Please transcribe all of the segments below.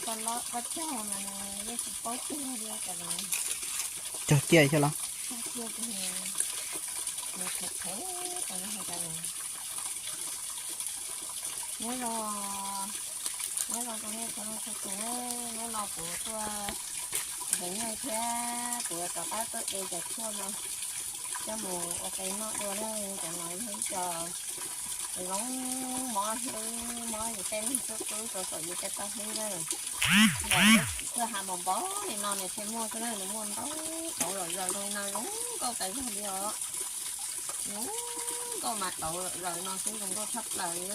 Koj lob koj cog mas nws yeej tsis paub cog li cov no. Cog ciaj xwb los? Cog ciaj ces nws thev thev tas li cov no. Nyob zoo, nyob zoo rau nej txhua leej txhua tus na, hnub no kuv tuaj nrhiav nyuj thiab kuv rov qab tuaj de cov tshuaj no coj mus ua qe noj dua na. Cov no yog ib co zoo mob hlwb, mob yus tej neeg xub qwb, rau saum yus tej toj hlwb na. Tuaj hav npau npau li no nws thiaj muaj xwb na, nws muaj ntau tauv zom zaws li no, zoo nkauj tas zog li os. Zoo nkauj mas tauv zom zaws no xwb zoo nkauj tshaj plaws li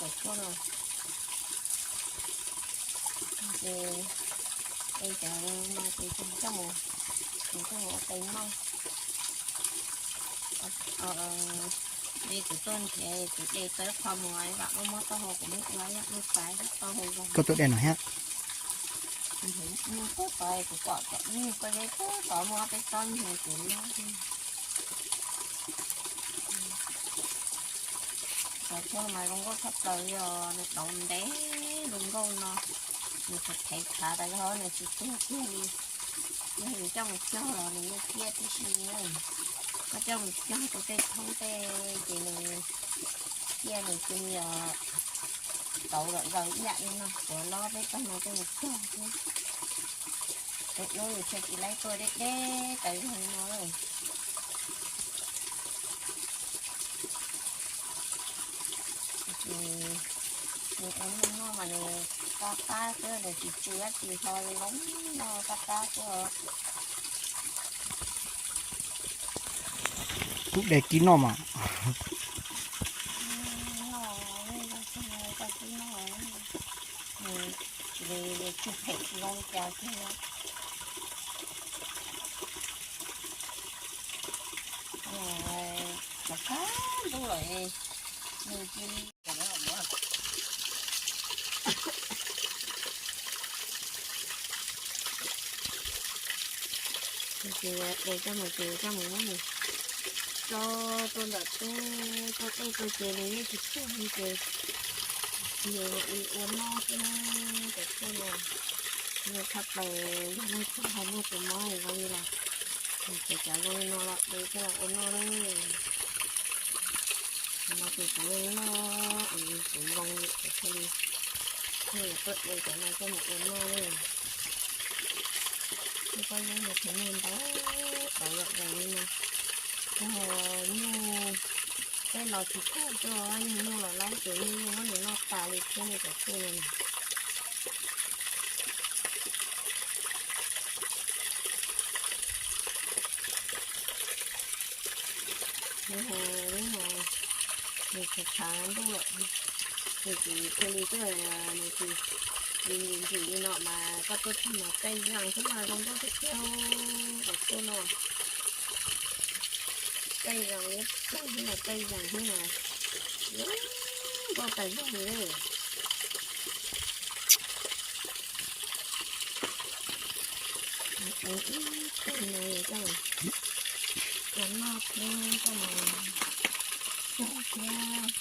cov tshuaj no. Ces es cov no ces coj mus, ces coj mus ua qe noj. Li kuv tuaj nrhiav kuv de tau ib qho mus, vam muaj mob taub hau kuv muab ua ib yam lub xaiv taub hau zoo. Koj tuaj de no thiab. Nyuj puag tod kuv pom kom nyuj koj zeb puag tod muaj peb tsob nyuj kuv noj. Cov tshuaj mas zoo nkauj tshaj plaws li os, nws tauv ntev zoo nkauj no, nws thev thev khav tas zog nws tsis tuag kiag li. Yog yus coj mus cog los nws yeej ciaj tib si na. Koj coj mus cog rau tej thoob tej ces nws ciaj nws cia li tauv zom zaws ib yam li no, kuv lob peb tag no coj mus cog xwb. Tus ub nws thiaj tsis laib tuaj deb deb tas zog li no lawm. Nws ua nyuj noj mas nws qab qab xwb, nws tsis tsw dab tsi, ho zoo noj qab qab xwb. Kuv de kib noj mas. Noj, noj, kib noj, nws tsis phem tsis zoo li cas kiag. Qab ntuj lawm, nws cia li Ces es coj mus ces coj mus muab nws tso rau ntawm teb, tso tej rau ces nws yeej tsis tuag li ces nws mam li ua noj xwb na. Cov tshuaj no zoo tshaj plaws, yog leej twg ho muaj tus mob zoo li los, ces cov zoo li no los de coj los ua noj na. Qhov no ces kuv yeej noj, kuv zoo li kuv thiaj li, thiaj li tuaj de cov no coj mus ua noj na. Tus pob zeb no ces muaj ntau tauv zom zaws li no. Yog nyuj tej los tsis tuag, yog nyuj los laib ces yeej muab nws noj tas li thiab ne cov tshuaj no na. Nws ho, nws ho, nws tshav tshav ntuj lawm, nws tsis cia li tuaj, nws tsis, nws ntxim li no mas koj tuaj txog mas caij zas xwb mas zoo nkauj tiag tiag, cov tshuaj no. Caij zas, caij zas xwb mas zoo nkauj tas zog li. Ib tug no coj mus ua noj thiab coj mus cog thiab.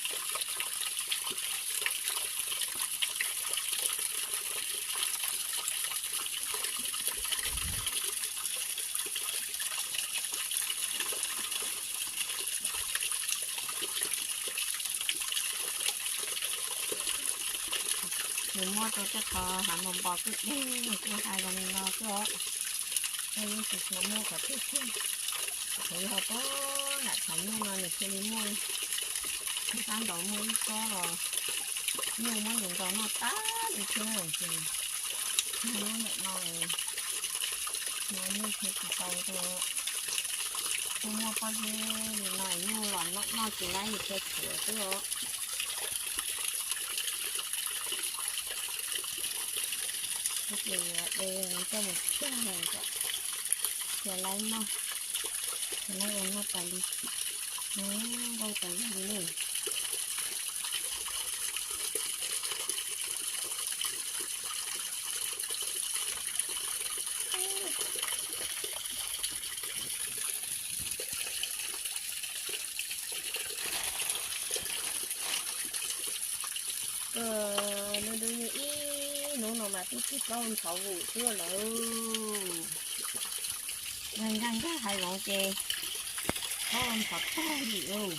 Nws muaj rau tej qhov hav npos npos kwj deg, nws kuj hais zoo li no xwb os. Tej yeej tsis tshua muaj qhov twg kiag. Qhov yog tuaj nram tshav nyuj no nws thiaj li muaj, sab nraud muaj ib tsob los nyuj muab nws nrog noj tag li thiab ces nyob ntawm no, no nyuj thiaj tsis tau rau. Kuj muaj pob zeb li no nyuj los noj noj tsis laib nws thiaj tshuav xwb os. Ces yuav de coj mus cog, ces laib noj, ces laib ua noj tas li. Nkauj tas li ne. Koj nub nub yug ib hnub Mas twb tsis paub ntxhov vum xwb lawm. Nkag nkag nkag hav zoov ces paub ntxhov tag li lauj.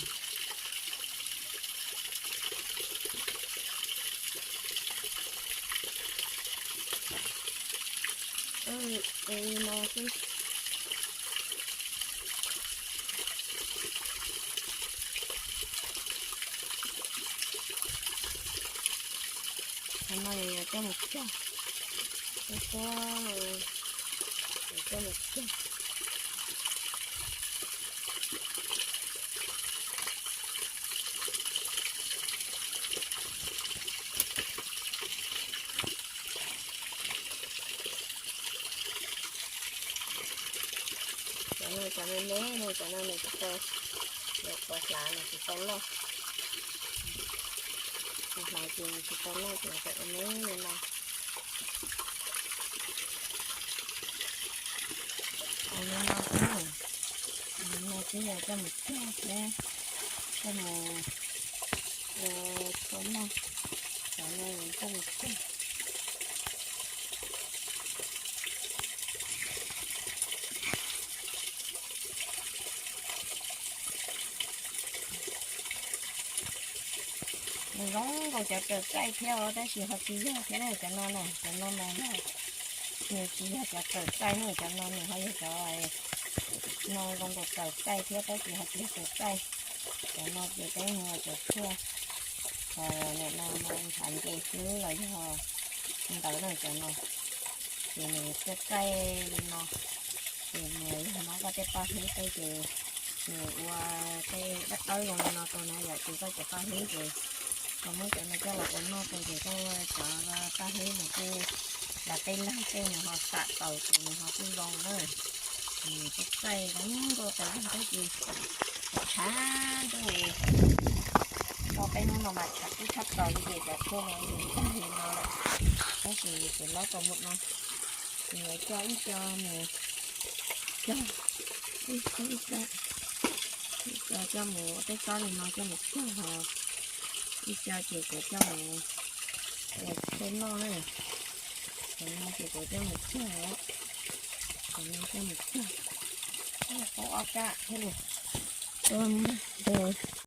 Es no xwb. Qhov no yog coj mus cog, coj mus cog. Cov no cov me me no, cov no nws tsis tau, cov hlav nws tsis tau loj. Cov hlav ces nws tsis tau loj ces cov me me li no. Cov no xwb, cov no xwb yog coj mus cog thiab, coj mus ua tshuaj noj. Cov no coj mus cog. Nws zoo nkaus cov raws txaij thiab os, tab sis ho tsis yog thiab na cov no na, cov no mas yog, nws tsis yog cov raws txaij na, cov no nws ho yog cov no zoo nkaus raws txaij thiab tab sis ho tsis yog raws txaij. Cov no ces peb mus ua cov tshuaj, nim no nthav nce xwb los yog ntawd na cov no. Ces nws txaij txaij li no, ces nws yog muab koj tej paj hlwb tej ces nws ua tej dawb dawb zoo li no rau na yom, ces koj cov paj hlwb ces koj muab cov no coj los ua noj rau ces koj cov paj hlwb nws kuj, los tej lag tej nws ho xam taus ces nws ho kuj zoo na. Ces nws txaij txaij zoo nkauj tas zog thiab ces tshav ntuj li, no peb hnub no mas tshav kub tshaj plaws li ces cov tshuaj no nws tag li no lawm, tab sis ces lob tau muaj no. Ces yuav coj ib co mus cog, ib co, ib co, ib co coj mus ua tej tsob li no coj mus cog, ho ib co ces kuv coj mus ua tshuaj noj na. Cov no ces kuv coj mus cog, cov no coj mus cog, cog ob kab thiab li. Ua ntawd